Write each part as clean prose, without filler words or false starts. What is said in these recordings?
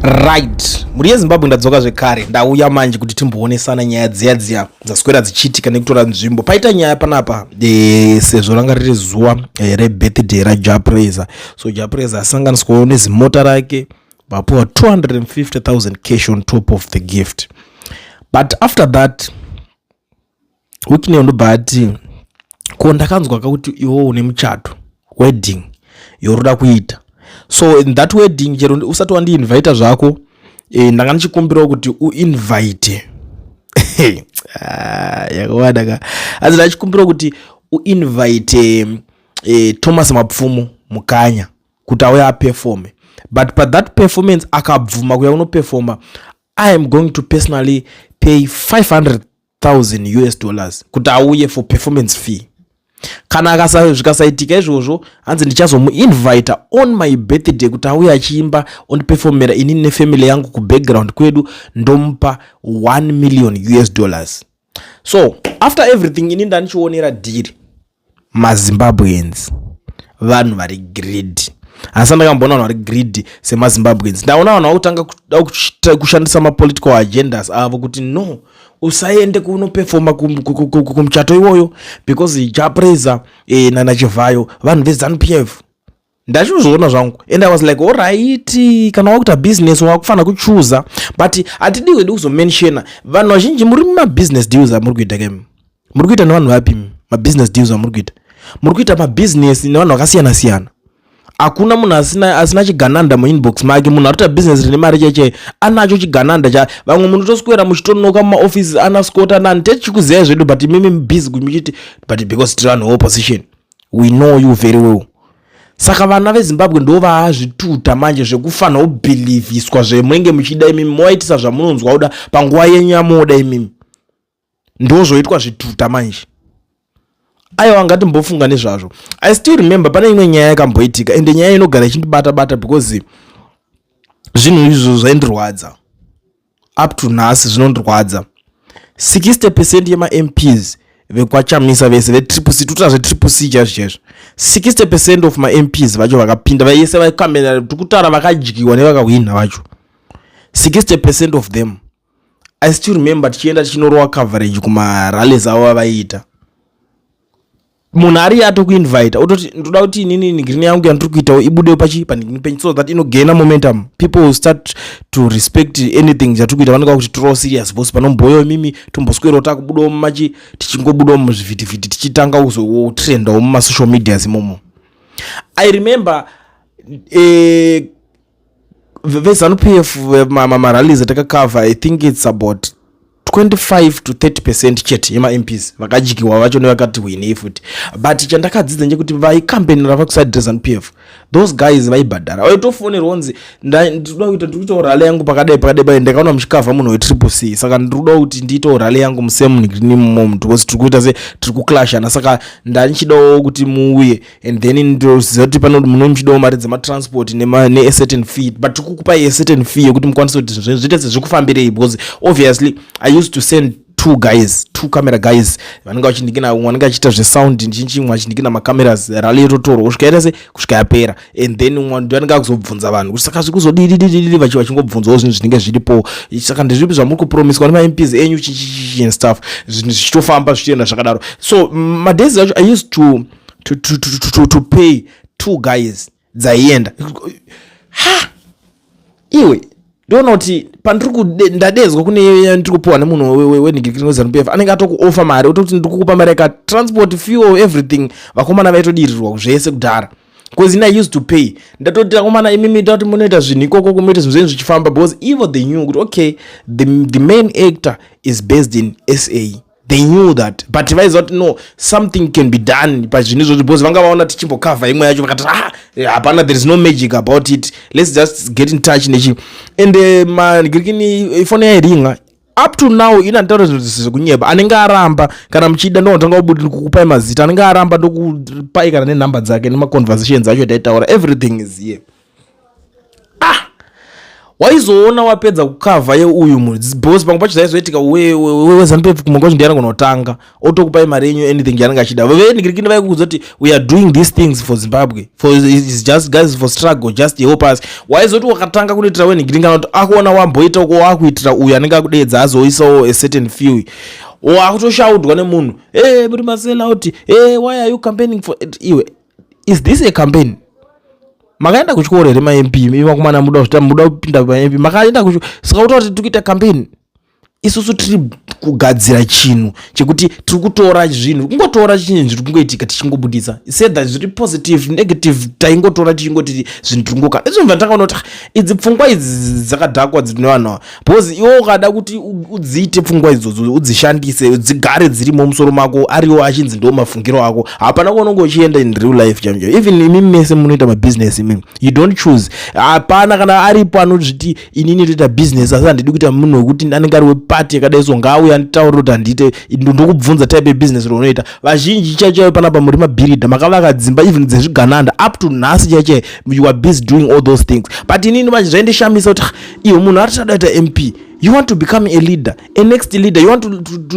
Right, mhuri yeZimbabwe, ndadzoka zvekare. Ndauya manje kuti timboonesana nyaya dziya dziya dzaswera dzichiitika nekutora nzvimbo. Paita nyaya panapa sezvo ranga riri zuva rebirthday raJah Prayzah. So Jah Prayzah asanganiswawo nezimota rake, vapuwa 250,000 cash on top of the gift. But after that, Wicknell ndobva ati, "Ko ndakanzwa kakuti iwo une muchato, wedding yoruda kuita. So in that wedding, chero usati wandiinvita zvako, ndanga ndichikumbirawo kuti uinvite." Ah, yakawanda ka. Asi ndachikumbirawo kuti uinvite Thomas Mapfumo Mukanya kuti auye aperforme. But pathat performance, akabvuma kuya unoperforma, I am going to personally pay 500,000 US dollars kuti auye for performance fee. Kana zvikasaitika izvozvo, hanzi ndichazomuinvita on my birthday kuti auye achiimba, ondiperformera inini nefamily yangu kubackground kwedu, ndomupa 1 million US dollars. So after everything, ini ndandichionera dhiri. MaZimbabweans vanhu vari greedy. Asi ndakamboona vanhu vari greedy semaZimbabweans. Ndaona vanhu vakutanga kuda kushandisa mapolitical agendas avo kuti no, usaende kunoperforma kumuchato iwoyo because Jah Prayzah nanaChivhayo vanhu veZANU PF. Ndachizviona zvangu and I was like, alright, kana wakuita business wakufanira kuchuza. But hatidi kwedu kuzomentiona vanhu vazhinji muri mumabusiness deals amuri kuita. Kemi muri kuita nevanhu vapi mabusiness deals amuri kuita? Muri kuita mabusiness nevanhu vakasiyana siyana. Hakuna munhu asina chigananda muinbox make. Munhu ari kuita business rine mari cheche anacho chigananda cha vamwe. Munotoswera muchitonoka mumaofisi ana Scott anani, techikuziyai zvedu, but imimi busy muchiti, but because tiri vanhu veopposition, we know you very well. Saka vana veZimbabwe ndo vaazvituta manje zvekufanira kubhilivhiswa zvemunenge muchida imimi, moaitisa zvamunonzwa kuda panguva yenyu yamoda imimi. Ndo zvoitwa zvituta manje. Aiwa, ngatimbofunga nezvazvo. I still remember pane imwe nyaya yakamboitika, ende nyaya inogara ichindibata bata because zvinhu izvo zvaindirwadza. Up to nhasi zvinondirwadza. 60% yemaMPs vekwaChamisa vese veTriple C, totora zveTriple C chaizvo chaizvo, 60% of maMPs vacho vakapinda vaise vaikamera, tikutaura vakadyiwa nevakahwina vacho, 60% of them, I still remember tichienda tichinorowa coverage kumarallies avo avaiita. Munhu ari atokuinvita, ototi, "Ndoda kuti inini green yangu yandiri kuitawo ibudewo pachi panhingini penyu so that inogaina momentum. People will start to respect anything chatiri kuita. Vanonga kuti tiriwo serious boss panomboyo imimi tomboswerawo takubudawo mumachi, tichingobudawo muzvivhitivhiti, tichitanga kuzotrendawo mumasocial medias imomo." I remember veZANU PF marallies atakakavha, I think it's about 25 to 30% chete yemaMPs vakadyiwa vacho nevakati hwinei futi. But chandakadzidza ndechekuti vaikampenera vakuside reZANU PF, those guys vaibhadhara. Vaitofonerwa kunzi, "Ndinoda kuita, ndiri kuitawo rally yangu pakadai pakadai pai. Ndakaona muchikavha munhu weTriple C, saka ndiri kuda kuti ndiitewo rally yangu musemunimomo because tiri kuita se tiri kuclashana. Saka ndandichidawo kuti muuye, and then ndoziva kuti pano muno muchidawo mari dzematransport neacertain fee, but tiri kukupai a certain fee yekuti mukwanise kuti zvinhu zviite sezvikufambirei." Because obviously I used to send two guys, two camera guys vanenge vachindikina, umwe anenge achiita zvesound nchinchimwe achindikina macameras. Rally yototorwa kusvika yaita se kusvika yapera, and then umwe ndo anenge akuzobvunza vanhu kuti saka zviri kuzodididididi, vachingobvunzawo zvinhu zvinenge zviripo, saka ndezvipi zvamuri kupromiswa nemaMPs enyu, chichichi and stuff. Zvinhu zvichitofamba zvichienda zvakadaro. So madays acho I used to pay two guys dzaienda. Ha, iwe, ndoona kuti pandiri ndadedzwa kune ndiri kupiwa nemunhu wenhingirikiri weZANU PF, anenge atokuofa mari, ototi, "Ndiri kukupa mari yaka transport, fuel, everything." Vakomana vaitodirirwa zvese kudhara because ini I used to pay. Ndatoti, "Akomana, imimi tati munoita zvinhu ikoko, kumuita zvinhu zvenyu zvichifamba," because ivo they knew kuti okay, the main actor is based in SA. They knew that, but vaiziva kuti no, something can be done pazvinhu izvozvo because vanga vaona tichimbokavha imwe yacho, vakati, "Ah, hapana, there is no magic about it. Let's just get in touch nechi." And manhingirikini ifoni yairinga up to now. Ina nditaura zvinhu zvekunyeba. Anenge aramba, kana muchida ndonotanga kubudiri kukupai mazita anenge aramba, ndokupai kana nenhamba dzake nemaconversations acho taitaura. Everything is here. Ah, Waizoona wapedza kukavha yeuyu munhu, because pamwe pacho zvaizoitika, weZANU PF kumwe kwacho ndiye anogona kutanga otokupai mari yenyu, anything yaanenge achida. Venhingirikini vaikuudza kuti we are doing these things for Zimbabwe, for is just guys, for struggle, just help us. Waizoti wakatanga kunoitira wenhingirikini, kana kuti akuona wamboita uko, wakuitira uyu anenge akudeedza, azoisawo a certain few, wakutoshaudwa nemunhu, "E, muri masellout. E, why are you campaigning for iwe? Is this a campaign? Makaenda kuchikoro here, maMP ivakomana? Muda kuzvita, muda kupinda maMP, makaenda kuchikoro? Saka kuta kuti tiri kuita campaign, isusu tiri kugadzira chinhu chekuti tiri kutora zvinhu, kungotora chinhu zviri kungoitika, tichingobudisa sether zviri positive, negative. Taingotora tichingoti zvinhu tiri kungoka izvobva. Takaona kuti, ah, idzi pfungwa idzi dzakadhakwa dzine vanhu ava, because iwe ukada kuti udziite pfungwa idzodzo, udzishandise, dzigare dzirimo musoro mako, ariwo achinzi ndo mafungiro ako, hapana kwaunonge uchienda in real life chaizvo. Even imi mese munoita mabusiness, imimi you don't choose. Hapana kana aripo anozviti, "Inini toita business, asi handidi kuita munhu wekuti anenge ari wepati yakadai, so ngaauye anditaurire kuti handiite." Ndokubvunza type yebusiness raunoita. Vazhinji chaichaiyo panapa muri mabhiridha, makavaka dzimba even dzezvigananda up to nhasi chaichai, you are busy doing all those things. But inini manje zvaindishamisa kuti, ah, iwe munhu ari tada kuita MP, you want to become a leader, a next leader, you want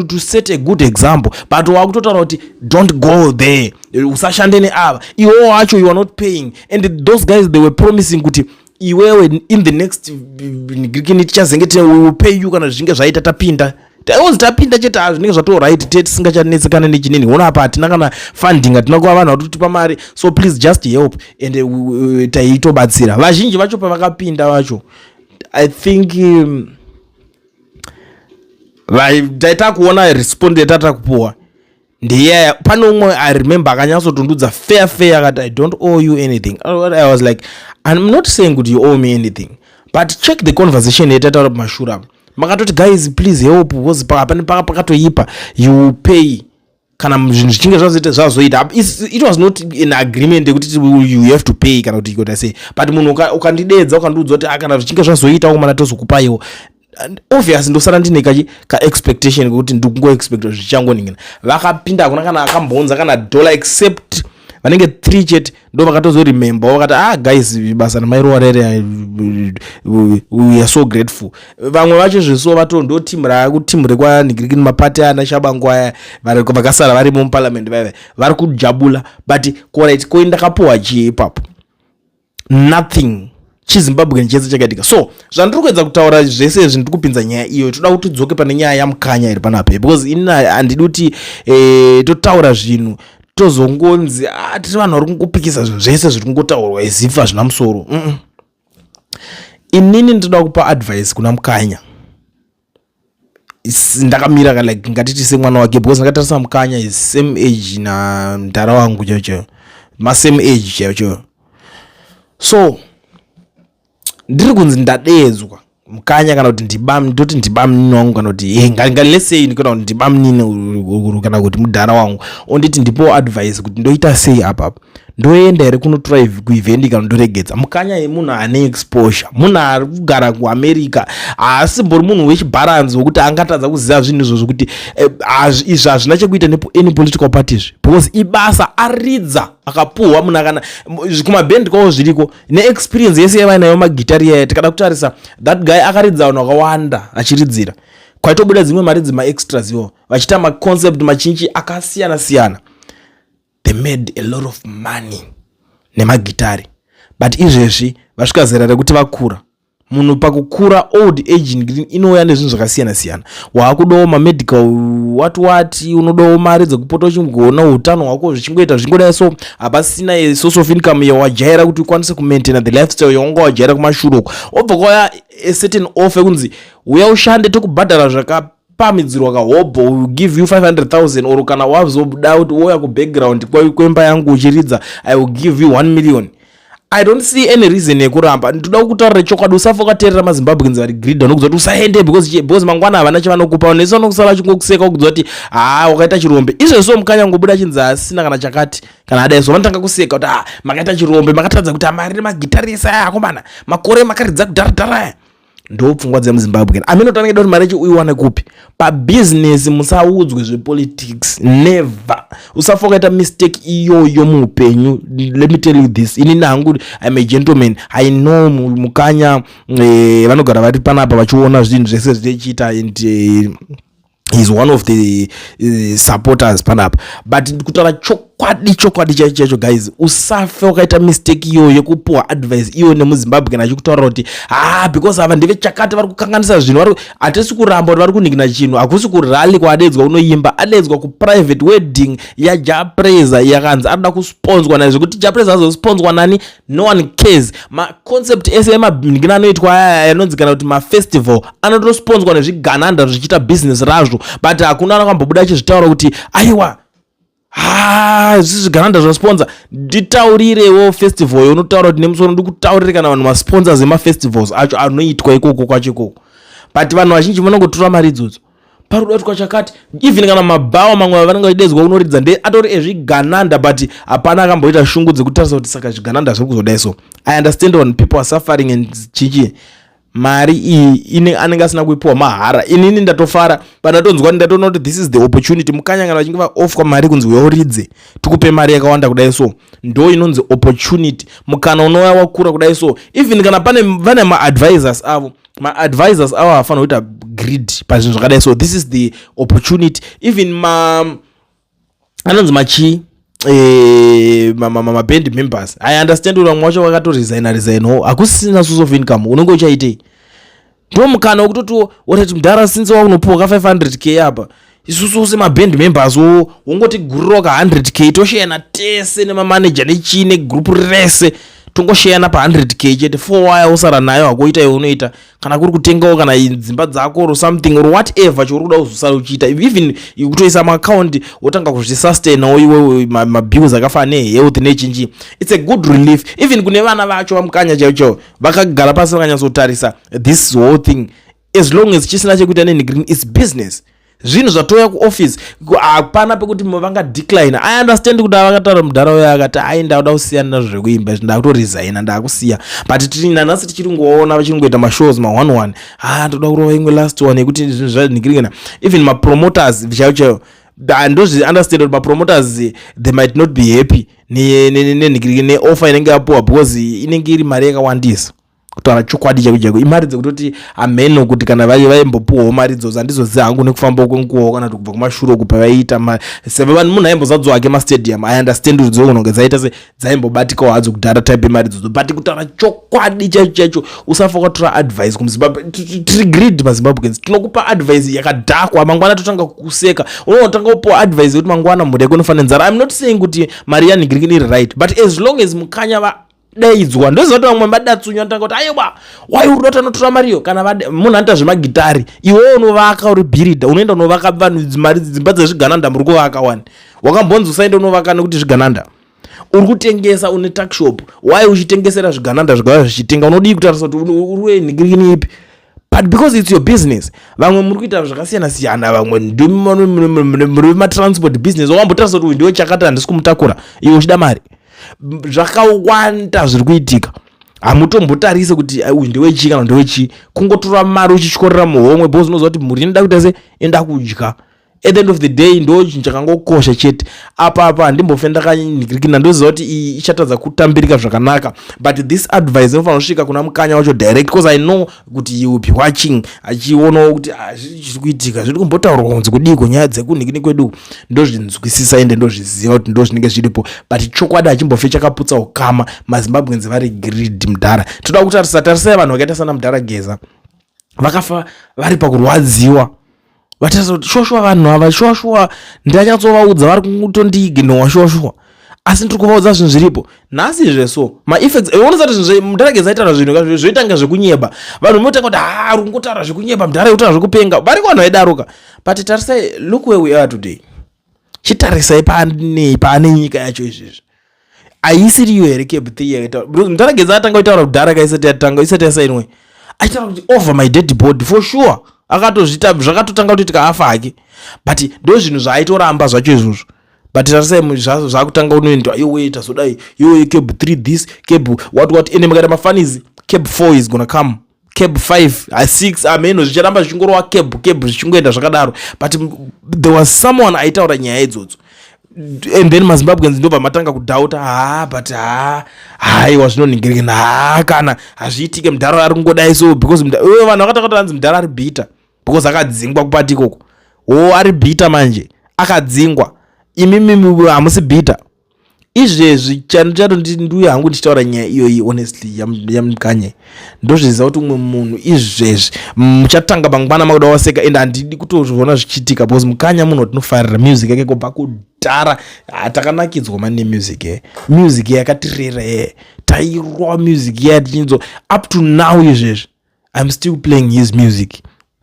to set a good example, but wakutotaura kuti don't go there, usashande neava. Iwewo wacho you are not paying, and those guys, they were promising kuti iwewe in the next grikini tichazenge, we will pay you kana zvichinge zvaita tapinda. Taonzi tapinda chete, ah, zvinenge zvato right, te tisingachanetsekana nechinini. Ona apa hatina kana funding, hatina kuva vanhu vatutipa mari, so please just help. And taitobatsira vazhinji vacho pavakapinda vacho. I think taita kuona respond yatata kupuwa ndeyaya. Pane umwe, I remember, akanyatsotondudza fair fair, akati, "I don't owe you anything." I was like, "I'm not saying kuti you owe me anything, but check the conversation yatataura pamashure apa. Makatoti, 'Guys, please help,' because pane pakatoipa, you pay kana zvinhu zvichinge zvazoita zvazoita." It was not an agreement yekuti you have to pay kana kuti kuita sei, but munhu ukandidedza, ukandiudza kuti, "Ah, kana zvichinge zvazoita komana, tozokupaiwo," and obvious ndosara ndine kachi kaexpectation kekuti ndikungoexpecta zvichangoningina. Vakapinda, hakuna kana akambonza kana dollar, except vanenge three chete, ndo vakatozoremember, vakati, "Ah guys, basa ramairowa rere, we are so grateful." Vamwe vacho zveso vato ndo timu raakutimu rekwanhingirikini, mapati ana Shabangu aya, vakasara varimo muparliament, vaiva vari kujabula. But alright, koi ndakapuhwa chii ipapo? Nothing. ChiZimbabwe chese chakaitika. So zvandiri kuedza kutaura zvese izvi, ndiri kupinza nyaya iyo, toda kuti tidzoke pane nyaya yaMukanya iri panapa, because ini handidi kuti totaura zvinhu, tozongonzi, ah, tiri vanhu vari kungopikisa zvinhu zvese zviri kungotaurwa, izifa zvina musoro. Inini ndinoda kupa advice kuna Mukanya. Ndakamira like ngatiti semwana wake, because ndakatarisa Mukanya is same age namudhara wangu chaiyo chaiyo, masame age chaiyo chaiyo. So ndiri kunzi ndadeedzwa Mukanya, kana kuti ndoti ndibamunini wangu, kana kuti let's say kana kuti ndibamunini kana kuti mudhara wangu, onditi ndipo advice kuti ndoita sei apapa, ndoenda here kunotora kuevent kana ndoregedza. Mukanya yemunhu ane exposure, munhu ari kugara kuAmerica, haasimbori munhu wechibharanzi wekuti angatadza kuziva zvinhu izvozvo, kuti izvi hazvina chekuita neany political party izvi, because ibasa aridza akapuhwa munhu akana kumabhendi kwavo zviriko, neexperience yese yavainayo magitari yaya. Tikada kutarisa, that guy akaridza vanhu vakawanda achiridzira, kwaitobuda dzimwe mari dzemaextras iwo, vachiita maconcept machinji akasiyana siyana. They made a lot of money nemagitari, but izvezvi vasvika zera rekuti vakura. Munhu pakukura, old age green inouya nezvinhu zvakasiyana siyana. Waakudawo mamedical what what, unodawo mari dzekupota uchingoona utano hwako zvichingoita zvichingodai. So hapasina source of income yawajaira kuti ukwanise kumaintaina the lifestyle yaunga wajaira kumashure uko. Obva kwauya a certain offer kunzi uya ushande, tokubhadhara zvakapamidzirwa kahobho, will give you 500,000, or kana wazoda kuti wouya kubackground kwemba yangu uchiridza, I will give you 1 million. I don't see any reason yekuramba. Ndoda kutaurira chokwadi, usafa ukateerera maZimbabweans vari greedy vanokudza kuti usaende, because mangwana havana chavanokupa. Nese vanokusara vachingokuseka, kudza kuti haa, wakaita chirombe. Izvezvo Mukanya ngobuda chinzi asina kana chakati kana adai, so vanotanga kuseka kuti, "Ah, makaita chirombe, makatadza kuti amari nemagitari ese aya, akomana, makore makaridza kudharadhara aya." Ndo pfungwa dzemuZimbabwe. Amene kuti anenge kuti mari yacho uiwane kupi pabhizinesi. Musaudzwe zvepolitics, never. Usafa wakaita mistake iyoyo muupenyu. Let me tell you this, inini hangu, I'm a gentleman. I know Mukanya, vanogara vari panapa vachiona zvinhu zvese zvichiita, and he's one of the supporters panapa. But kutaura chokwadi, chokwadi chaicho chaicho, guys, usafe wakaita mistake iyoyo yekupuwa advice iyo nemuZimbabwe kana achikutaurira kuti, "Ha, because ava ndevechakati, vari kukanganisa zvinhu." Vari, hatisi kuramba kuti vari kunhingina chinhu. Hakusi kurally kwaadedzwa unoimba, adedzwa kuprivate wedding yaJah Prayzah, yakanzi anoda kusponzwa nayo. Zvekuti Jah Prayzah azosponzwa nani, no one cares. Maconcept ese emanhingina anoitwa aya anonzi kana kuti mafestival anotosponzwa nezvigananda zvichiita business razvo, but hakuna anokambobuda achizvitaura kuti, "Aiwa, ha, zvisi zvigananda zvasponsa." Nditaurirewo festival yaunotaura kuti nemusoro ndikutaurire kana vanhu masponsors emafestivals acho anoitwa ikoko kwacho ikoko. But vanhu vazhinji vanongotora mari idzodzo pari kuda chakati. Even kana mabhawa mamwe vanenge vachidedzwa unoridza nde atori ezvigananda, but hapana akamboita shungu dzekutarisa kuti saka zvigananda zviri kuzodai. So I understand when people are suffering and chichi, mari iyi ine anenge asina kuipiwa mahara. Inini ndatofara pandatonzwa, ndatoona kuti this is the opportunity. Mukanya kana vachinge vaofwa mari kunzi uyauridze, tikupe mari yakawanda kudai, so ndo inonzi opportunity, mukana unouya wakura kudai. So even kana pane vane maadvisors avo, maadvisors avo havafanira kuita greed pazvinhu zvakadai. So this is the opportunity. Even ma anonzi machii, maband members, I understand kuti vamwe vacho vakatoresigna resignawo, hakusisina source of income. Unenge uchaitei? Ndo mukana wekutoti orati, "Mudhara, since wakunopuwa ka 500K apa, isusu semaband members wo wongotigurirawo ka 100K, tosheyana tese nemamanager nechii negroup rese, tongosheyana pa100K chete." Four waya usara nayo hakuita iwe unoita kana kuri kutengawo kana dzimba dzako or something or whatever chauri kuda kuzosara uchiita, even kutoisa maakaundi wotanga kuzvisustainawo iwewe, mabills akafanana nehealth nechinji. It's a good relief even kune vana vacho vaMukanya chaivo chaivo vakagara pasi vakanyatsotarisa this whole thing. As long as chisina chekuita nengreen, it's business. Zvinhu zvatouya kuoffice, hapana pekuti vangadecline. I understand kuti avakataura mudhara uyo akati, "Ai, ndakuda kusiyana nazvo zvekuimba izvi, ndakutoresigna, ndakusiya." But tiri nanhasi tichiri kungoona vachingoita mashows ma1 1. Ha, ndoda kurova imwe last one yekuti zvinhu zvanhingirikana. Even mapromoters chaivo chaivo, ndozvi understand kuti mapromoters, they might not be happy nenhingiriki neoffer inenge yapuwa, because inenge iri mari yakawandisa. Kutaura chokwadi chaiko chaiko, imari dzekutoti hameno kuti kana vaimbopuwawo mari idzodzo, handizoziva hangu nekufamba kwenguvawo kana kuti kubva kumashure uku pavaiita seve vanhu munhu aimbozadzowo ake mastadium. I understand kuti dzokunonge dzaita se dzaimbobatikawo hadzo kudhara type yemari idzodzo. But kutaura chokwadi chaicho chaicho, usafa ukatora advice kumuZimbabwe. Tiri greed maZimbabweans. Tinokupa advice yakadhakwa, mangwana totanga kuseka. Unotanga kupiwa advice yekuti mangwana mhuri yako inofanira nzara. I'm not saying kuti mari yanhingirikini iri right, but as long as Mukanya vadaidzwa, ndoziva kuti vamwe vadatsunywa, notanga kuti, "Aiwa, wai uri kuda kuti anotora mariyo?" Kana munhu anoita zvemagitari, iwewo unovaka, uri bhiridha, unoenda unovaka vanhu mari dzimba dzezvigananda muri kuvaka wani. Wakambonzi usaende unovaka nekuti zvigananda. Uri kutengesa, une tuckshop, wai uchitengesera zvigananda zvikava zvichitenga? Unodii kutarisa kuti uri wenhingirikini ipi? But because it's your business, vamwe muri kuita zvakasiyana siyana, vamwe muri matransport business, wakambotarisa kuti uyu ndiwe chakati, handisi kumutakura, iwe uchida mari? Zvakawanda zviri kuitika, hamutombotarise kuti uyu ndewechii kana ndewechii. Kungotora mari uchityorera muhomwe because unoziva kuti mhuri inoda kuita se inoda kudya. At the end of the day, ndo chinhu chakangokosha chete. Apa handimbofe ndakanhikirikina, ndoziva kuti iyi ichatadza kutambirika zvakanaka, but this advice inofanira kusvika kuna Mukanya wacho direct, because I know kuti he will be watching, achionawo kuti, ah, zviri kuitika, zviri kumbotaurwa kunzi kudiko nyaya dzekunhikini kwedu. Ndozvinzwisisa ende ndozviziva kuti ndo zvinenge zviripo, but chokwadi hachimbofe chakaputsa ukama. MaZimbabweans vari greed, mudhara. Toda kutarisa, tarisai vanhu vakaita sana mudhara Geza, vakafa vari pakurwadziwa, vatarisa kuti shuwa vanhu ava, shuwa ndanyatsovaudza, vari kutondiignowa shuwa, asi ndiri kuvaudza zvinhu zviripo nhasi zveso maeffects. Unoziva kuti zvinhu mudhara Geza aitaura zvinhu zvoita kunge zvekunyeba, vanhu munotanga kuti, "Ha, uri kungotaura zvekunyeba mudhara, kutaura zvekupenga." Variko vanhu vaidaroka, but tarisai, look where we are today. Chitarisai pane nyika yacho izvezvi. Haisiriyo here CAB 3 yakaitaura? Because mudhara Geza atanga kutaura kudhara ka isati yatanga, isati yasainwe, achitaura kuti, "Over my dead body," for sure. Akatozvita, zvakatotanga kutoitika afa hake, but ndo zvinhu zvaaitoramba zvacho izvozvo. But tarisai zvakutanga unoendwa, iwe tazodai, iwe CAB 3 this, CAB what what, ende mukaita mafanizi, CAB 4 is gonna come, CAB 5, 6, ameno zvicharamba zvichingorova CAB, CAB, zvichingoenda zvakadaro. But there was someone aitaura nyaya idzodzo. And then maZimbabweans ndobva matanga kudhauta, ha, but ha, haiwa, zvinoningirikana, ha, kana hazviitike, mudhara ari kungodai so, because vanhu vakatanga kuti anzi mudhara ari bitter because akadzingwa kupati ikoko. O, ari bitter manje, akadzingwa. Imimi hamusi bitter izvezvi. Chano ndiuye hangu ndichitaura nyaya iyoyi honestly yaMukanya. Ndozviziva kuti umwe munhu izvezvi muchatanga mangwana makuda waseka, and handidi kutozviona zvichiitika because Mukanya munhu watinofarira music yake kubva kudhara. Takanakidzwa mani nemusic ye music yakatirera ye, tairwa music iya tichinzwa. Up to now izvezvi I'm still playing his music.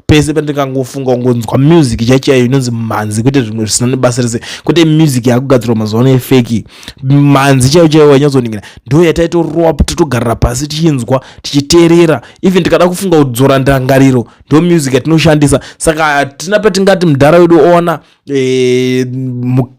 Pese pandingangofunga kungonzwa music chaichaiyo inonzi mhanzi, kwete zvimwe zvisina nebasa rese, kwete music yakugadzirwa mazuva ano efake. Mhanzi chaiyo chaiyo wanyatsoningira ndo yataitorowa, totogarira pasi tichinzwa, tichiteerera. Even tikada kufunga kudzora ndangariro, ndo music yatinoshandisa. Saka hatina patingati mudhara wedu oona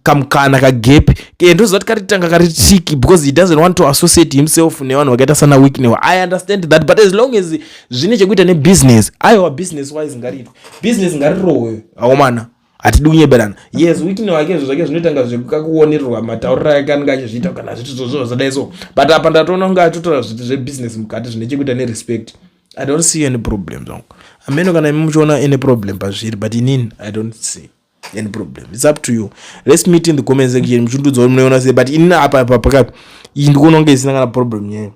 kamukana kagap. Ndoziva kuti karitanga kari tricky because he doesn't want to associate himself nevanhu vakaita sana Wicknell. I understand that, but as long as zvine chekuita nebusiness, aiwa, business wise ngariitwe business, ngarirohwe aomana, hatidi kunyeberana. Yes, Wicknell wake izvo zvake zvinoita zvekakuonererwa, matauriro ake anenge achizviita kana zviti zvozvo zvadai so, but apa ndatoona kunge atotora zviti zvebusiness mukati zvine chekuita nerespect. I don't see any problem zvangu. Ameno kana imi muchiona any problem pazviri, but inini I don't see any problem. It's up to you. Let's meet in the comment section muchindudza kuti munoiona sei, but inini apa pakapi iyi ndikuona kunge isina kana problem nyaya.